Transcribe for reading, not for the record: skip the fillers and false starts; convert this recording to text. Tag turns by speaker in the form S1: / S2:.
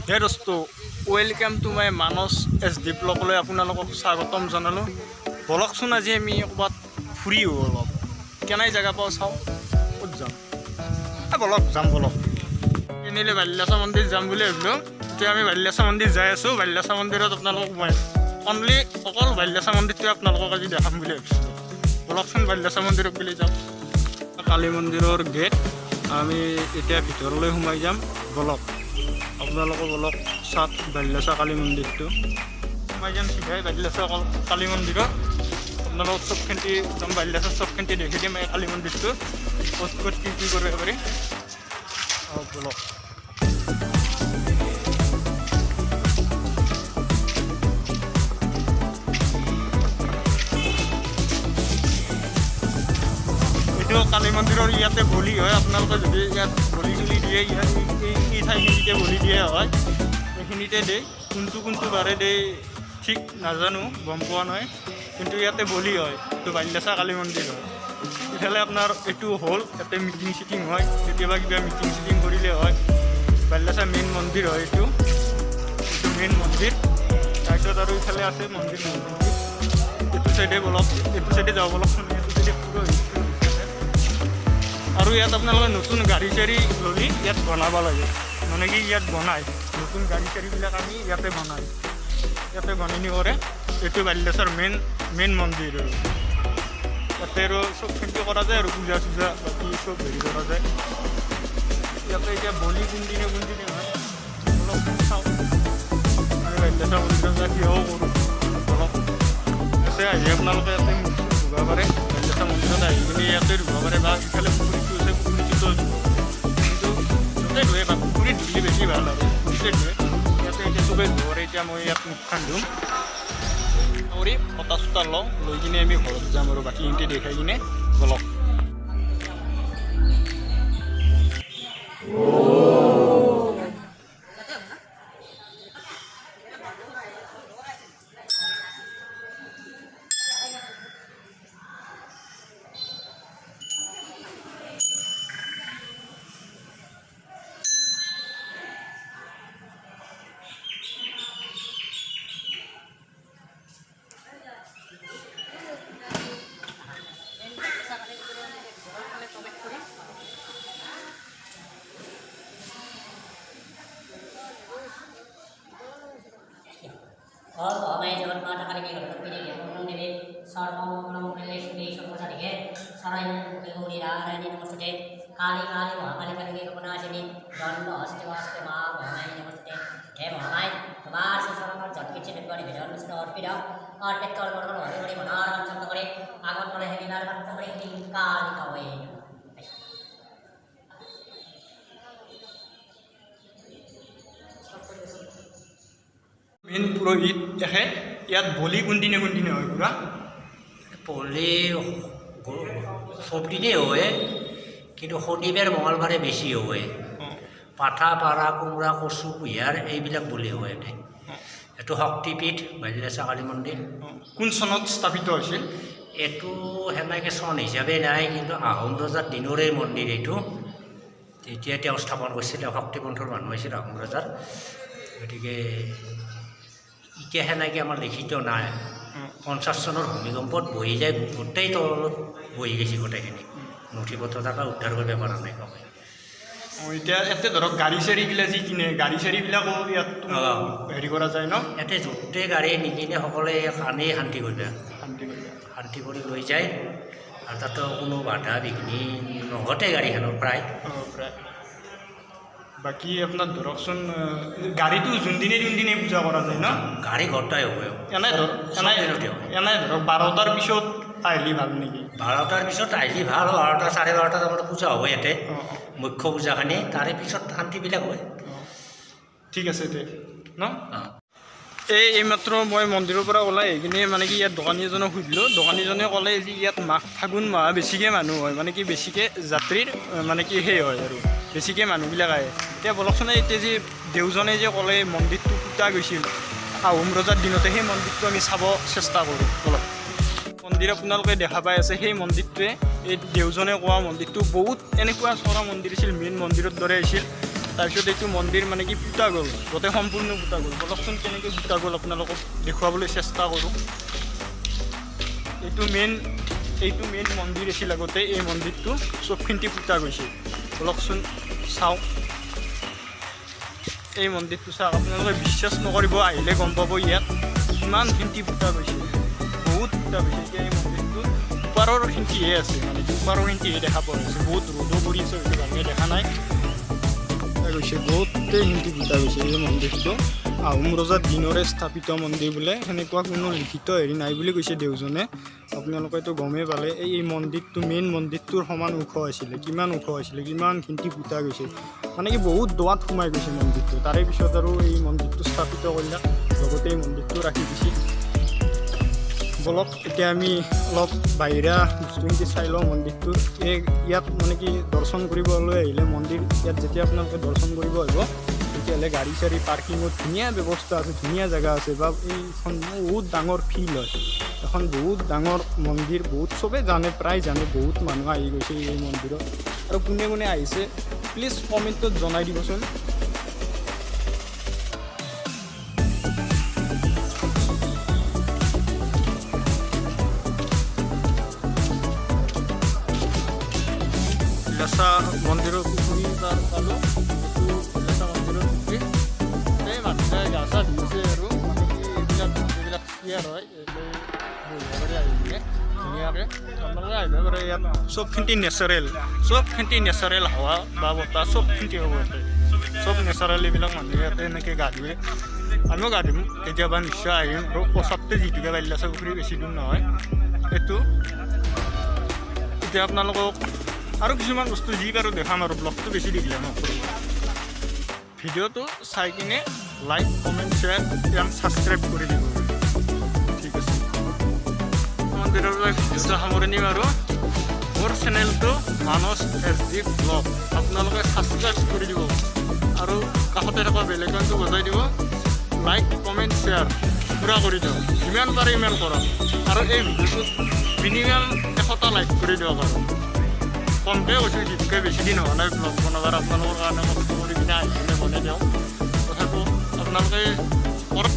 S1: হে দোস্ত, welcome to my Manas SD ব্লগলৈ আপোনালোকক স্বাগতম জনালোঁ। বলকচোন, আজি আমি ক'ৰবাত ফুৰি আহোঁ অলপ। কেনে জেগা পাওঁ চাওঁ। ক'ত যাম? বলক, যাম বলক। এনেলে বাল্যাচা মন্দিৰ যাম বুলি ভাবিলোঁ। এতিয়া আমি বাল্যাচা মন্দিৰ যাই আছোঁ। বাল্যাচা মন্দিৰত আপোনালোকক মই অনলি অকল বাল্যাচা মন্দিৰটোৱে আপোনালোকক আজি দেখাম বুলি ভাবিছিলোঁ। বলকচোন, বাল্যাচা মন্দিৰত বুলি যাওঁ। কালী মন্দিৰৰ গেট, আমি এতিয়া ভিতৰলৈ সোমাই যাম। বলক, আপোনালোকো বলক, চাওক বাল্যাচা কালী মন্দিৰটো। সোমাই যাম চিধাই বাল্যাচা কালী মন্দিৰত। আপোনালোকক চবখিনিতে একদম বাল্যাচাৰ চবখিনিতে দেখি দিম। এই কালী মন্দিৰটো ক'ত ক'ত কি কি কৰিব পাৰি। অঁ, বলক। এইটো কালী মন্দিৰৰ ইয়াতে বলি হয়। আপোনালোকে যদি ইয়াত বলি চলি দিয়ে, ইয়াত এই ঠাইখিনিতে বলি দিয়া হয়। এইখিনিতে দিয়ে। কোনটো কোনটো বাৰে দিয়ে ঠিক নাজানো, গম পোৱা নাই, কিন্তু ইয়াতে বলি হয়। এইটো বাল্যাচা কালী মন্দিৰ হয়। ইফালে আপোনাৰ এইটো হ'ল, ইয়াতে মিটিং চিটিং হয়। কেতিয়াবা কিবা মিটিং চিটিং কৰিলে হয়। বাল্যাচা মেইন মন্দিৰ হয় এইটো। এইটো মেইন মন্দিৰ। তাৰপিছত আৰু ইফালে আছে মন্দিৰ। এইটো চাইডে বলক, এইটো চাইডে যাব বলকচোন। এইটো চাইডে পুৰোহিত আছে। আৰু ইয়াত আপোনালোকে নতুন গাড়ী চাড়ী ল'লি ইয়াত বনাব লাগে। মানে কি, ইয়াত বনায়। নতুন গাড়ী চাড়ীবিলাক আনি ইয়াতে বনায়, ইয়াতে বনানি কৰে। এইটো বাল্যেশ্বৰ মেইন মেইন মন্দিৰ। আৰু ইয়াতে আৰু চবখিনি কৰা যায় আৰু পূজা চূজা বাকী চব হেৰি কৰা যায় ইয়াতে। এতিয়া বলি কোনদিনে কোনদিনে হয়, অলপ চাওঁ। আমি বাল্যেশ্বৰ মন্দিৰত যাই সেৱাও কৰোঁ। অলপ ইয়াতে আহি আপোনালোকে ইয়াতে মুখ চুখ ধুব পাৰে। বাল্যেশ্বৰ মন্দিৰত আহি কিনে ইয়াতে ধুব পাৰে বা ইফালে পুখুৰীটো আছে, পুখুৰীটোতো ধুব পাৰে। কিন্তু য'তে ধুৱে বা পুখুৰীত ধুলে বেছি ভাল আৰু পুখুৰীতে ধুৱে। ইয়াতে এতিয়া চবেই ধুব পাৰে। এতিয়া মই ইয়াত মুখখন ধুম কৰি ফটা চটা লওঁ, লৈ কিনে আমি ঘৰত যাম আৰু বাকীখিনিতে দেখাই কিনে। বলক।
S2: মহামায়ী জগৎ মাতা কালিকে ঘটলক্ষ্মী দেৱী দেৱী সৰ্বমঙ্গলমঙ্গলে শিবে সর্বসাধিকে শরণ্যে গৌরী নারায়ণী নমস্তুতে। কালী কালী মহাকালী কালিকে কপনাশিনী দণ্ড হস্তে বাস্তে মা মহামায়ী নমস্তুতে। হে মহামায়, তোমার শ্রী শরণর যৎকিঞ্চিৎ নিবেদন অর্পিত অর্পিত কর্ম হরি হরি মনার শব্দ করে আগত করে হেবিবার মাত্র করে ক্লিং কালিকা হয়ে।
S1: মেইন পুৰোহিত তেখেত। ইয়াত বলি কোনদিনে কোনদিনে হয় খুৰা?
S3: বলি চব দিনেই হয়, কিন্তু শনিবাৰ মঙলবাৰে বেছি হয়। পাঠা, পাৰা, কোমোৰা, কচু, কুঁহিয়াৰ এইবিলাক বলি হয় ইয়াতে। এইটো শক্তিপীঠ বাল্যাচা কালী মন্দিৰ।
S1: কোন চনত স্থাপিত হৈছিল?
S3: এইটো সেনেকৈ চন হিচাপে নাই, কিন্তু আহোম ৰজাৰ দিনৰে মন্দিৰ এইটো। তেতিয়া তেওঁ স্থাপন কৰিছিল। তেওঁ শক্তিপন্থৰ মানুহ আছিল আহোম ৰজাৰ। গতিকে এতিয়া সেনেকৈ আমাৰ লিখিত নাই। 50 চনৰ ভূমিকম্পত বহি যায়, গোটেই তলত বহি গৈছে গোটেইখিনি। নথি পত্ৰ তাৰপৰা উদ্ধাৰ কৰিব পৰা নাই কাৰোৱে।
S1: অঁ, এতিয়া ইয়াতে ধৰক গাড়ী চাড়ীগিলা যি কিনে, গাড়ী চাড়ীবিলাকো ইয়াত হেৰি কৰা যায় ন?
S3: ইয়াতে য'তে গাড়ী নিকিনে, সকলোৱে আনি শান্তি কৰিব।
S1: শান্তি কৰিব।
S3: শান্তি কৰি লৈ যায় আৰু তাতো কোনো বাধা বিঘিনি নঘটে গাড়ীখনৰ প্ৰায়।
S1: অঁ, প্ৰায়। বাকী আপোনাৰ ধৰকচোন গাড়ীটো যোনদিনে যোনদিনে পূজা কৰা যায় ন?
S3: গাড়ী গোটাই হ'ব।
S1: এনে ধৰক
S3: চব
S1: এনে
S3: দিনতে হয়।
S1: এনে ধৰক 12টাৰ পিছত আহিলে ভাল নেকি?
S3: 12টাৰ পিছত আহিলে ভাল। 12টা 12:30টাত আমাৰ পূজা হ'ব ইয়াতে,
S1: অঁ অঁ
S3: মুখ্য পূজাখিনি। তাৰে পিছত শান্তিবিলাক হয়।
S1: অঁ, ঠিক আছে দে ন।
S3: অঁ।
S1: এই এইমাত্ৰ মই মন্দিৰৰ পৰা ওলাই আহি কিনে মানে কি ইয়াত দোকানী এজনক সুধিলোঁ। দোকানীজনে ক'লে যে ইয়াত মাঘ ফাগুন মাহ বেছিকৈ মানুহ হয়, মানে কি বেছিকৈ যাত্ৰীৰ মানে কি সেই হয় আৰু বেছিকৈ মানুহবিলাক আহে। এতিয়া বলকচোন, এতিয়া যে দেউজনে যে ক'লে মন্দিৰটো পোতা গৈছিল আহোম ৰজাৰ দিনতে, সেই মন্দিৰটো আমি চাব চেষ্টা কৰোঁ বলক। মন্দিৰ আপোনালোকে দেখা পাই আছে, সেই মন্দিৰটোৱে এই দেউজনে কোৱা মন্দিৰটো। বহুত এনেকুৱা চৰা মন্দিৰ আছিল, মেইন মন্দিৰৰ দৰে আছিল। তাৰপিছত এইটো মন্দিৰ মানে কি পুতা গ'ল, গোটেই সম্পূৰ্ণ পুতা গ'ল। বলকচোন কেনেকৈ পুতা গ'ল আপোনালোকক দেখুৱাবলৈ চেষ্টা কৰোঁ। এইটো মেইন মন্দিৰ আছিল আগতে। এই মন্দিৰটো চবখিনিতে পুতা গৈছে। বলকচোন চাওক এই মন্দিৰটো চাওক। আপোনালোকে বিশ্বাস নকৰিব, আহিলে গম পাব ইয়াত কিমানখিনি পুতা গৈছে, বহুত পুতা গৈছে। এতিয়া এই মন্দিৰটোত ওপৰৰ খিনিহে আছে, মানে কি ওপৰৰ খিনিহে দেখা পোৱা হৈছে। বহুত ৰ'দো পৰি আছে, হয়তো ভালকৈ দেখা নাই। পুতা গৈছে, গোটেইখিনি পুতা গৈছে। এই মন্দিৰটো আহোম ৰজাৰ দিনৰে স্থাপিত মন্দিৰ বোলে, সেনেকুৱা কোনো লিখিত হেৰি নাই বুলি কৈছে দেউজনে। আপোনালোকেতো গমেই পালে। এই মন্দিৰটো মেইন মন্দিৰটোৰ সমান ওখ আছিলে, কিমান ওখ আছিলে, কিমানখিনি পুতা গৈছে, মানে কি বহুত দোৱাত সোমাই গৈছে মন্দিৰটো। তাৰে পিছত আৰু এই মন্দিৰটো স্থাপিত কৰিলে, লগতে এই মন্দিৰটো ৰাখি দিছে। বলক এতিয়া আমি অলপ বাহিৰা বস্তুখিনি চাই লওঁ মন্দিৰটোৰ। এই ইয়াত মানে কি দৰ্শন কৰিবলৈ আহিলে মন্দিৰ ইয়াত যেতিয়া আপোনালোকে দৰ্শন কৰিব আহিব, তেতিয়াহ'লে গাড়ী চাড়ী পাৰ্কিঙত ধুনীয়া ব্যৱস্থা আছে, ধুনীয়া জেগা আছে। বা এইখন বহুত ডাঙৰ ফিল্ড হয়, এখন বহুত ডাঙৰ মন্দিৰ, বহুত চবেই জানে, প্ৰায় জানে, বহুত মানুহ আহি গৈছে এই মন্দিৰত। আৰু কোনে কোনে আহিছে প্লিজ কমেণ্টত জনাই দিবচোন। লেচা মন্দিৰৰ পুখুৰী পাৰ পালোঁ। এইটো লেচা মন্দিৰৰ পুখুৰী। এই মানুহে গা চা ধুইছে আৰু মানে কি এইবিলাক যিবিলাক চেয়াৰ হয়, এইবোৰ বহিব পাৰে আহি কিনে ধুনীয়াকৈ। আপোনালোকে আহিব পাৰে ইয়াত। চবখিনি নেচাৰেল, চবখিনি নেচাৰেল হাৱা বা বতাহ চবখিনি হ'ব ইয়াতে, চব নেচাৰেল। এইবিলাক মানুহে ইয়াতে এনেকৈ গা ধুৱে, আমিও গা ধুম কেতিয়াবা, নিশ্চয় আহিম। আৰু ওচৰতে যিহেতুকে বাল্যাচা পুখুৰী বেছি দূৰ নহয় এইটো। এতিয়া আপোনালোকক আৰু কিছুমান বস্তু যি পাৰোঁ দেখাম আৰু ব্লগটো বেছি দীঘলীয়া নকৰোঁ। ভিডিঅ'টো চাই কিনে like, comment, share and subscribe কৰি দিব। ঠিক আছে, মন্দিৰৰ পৰা ভিডিঅ'টো সামৰণি মাৰোঁ। মোৰ চেনেলটো মানস এছ ডি ব্লগ, আপোনালোকে ছাবস্ক্ৰাইব কৰি দিব আৰু কাষতে থকা বেল আইকনটো বজাই দিব। লাইক, কমেণ্ট, শ্বেয়াৰ পূৰা কৰি দিয়ক, যিমান পাৰে ইমান কৰক। আৰু এই ভিডিঅ'টোত মিনিমাম 100টা লাইক কৰি দিয়ক। আৰু কমকৈ কৈছোঁ, যিহেতুকে বেছি দিন হোৱা নাই ব্লগ বনাবাৰ, আপোনালোকৰ কাৰণে কষ্ট কৰি কিনে আহি কিনে বনাই দিওঁ। তথাপিও আপোনালোকে কৰক।